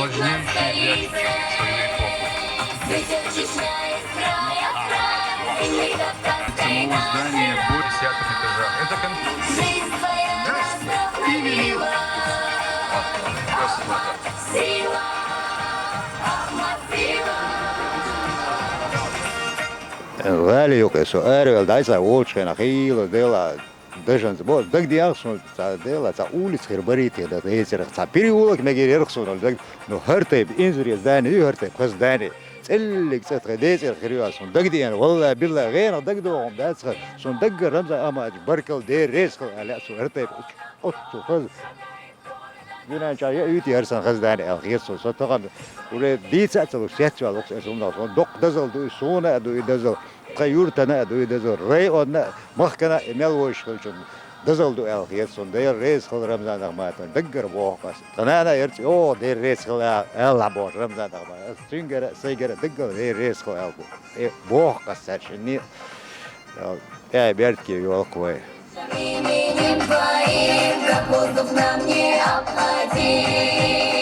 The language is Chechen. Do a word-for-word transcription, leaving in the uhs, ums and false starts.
Сложнейший для свою эпоху. Самого здания до десятого этажа. Это конференц-зал имени. Вале юкъе со араваьлла дӀа а ца волчхьана хила дела дажанца бо дагадеах суна, цхьа дела, цхьа улица хир барийта да децарах, цхьа переулок мегар ярах суна даг. Ну, хӀара тайпа инзаре здани ю, хӀара тайпа хаза здани. ЦӀеллиг цӀа тхе децарах хир ю аз суна дагадеана, валла, билла, гӀенах дагадогӀум дац хӀара. Суна даггара Рамзан Ахматович баркал, Дела реза хила аьлла, суна хӀара тайпа оццу хаза. Дуьнен чӀоагӀа яа юйти хӀара сан хаза здани аьлла хета суна. Со тахана уже дийца а ца луш, сецваьлла вукху эса хӀуманах. Суна доккха дозалла ду и, суна а ду и дозалла. Тхан юртана а ду и дозалла, районна а, махкана а и мел вовзаш хилчунна дозалла ду аьлла хета суна. Дела реза хила Рамзан Ахматовна, даггара боху ас. Тхан нана а яра цӀе, йо, Дела реза хила аьлла боху Рамзан Ахматовна. Ас цуьнгара а, сайгара а даггара Дела реза хила аьлла бу. Э, боху ас цаьршинна. Э, тӀаьхьа бертке йолу вай. Именем твоим, как воздух нам необходим.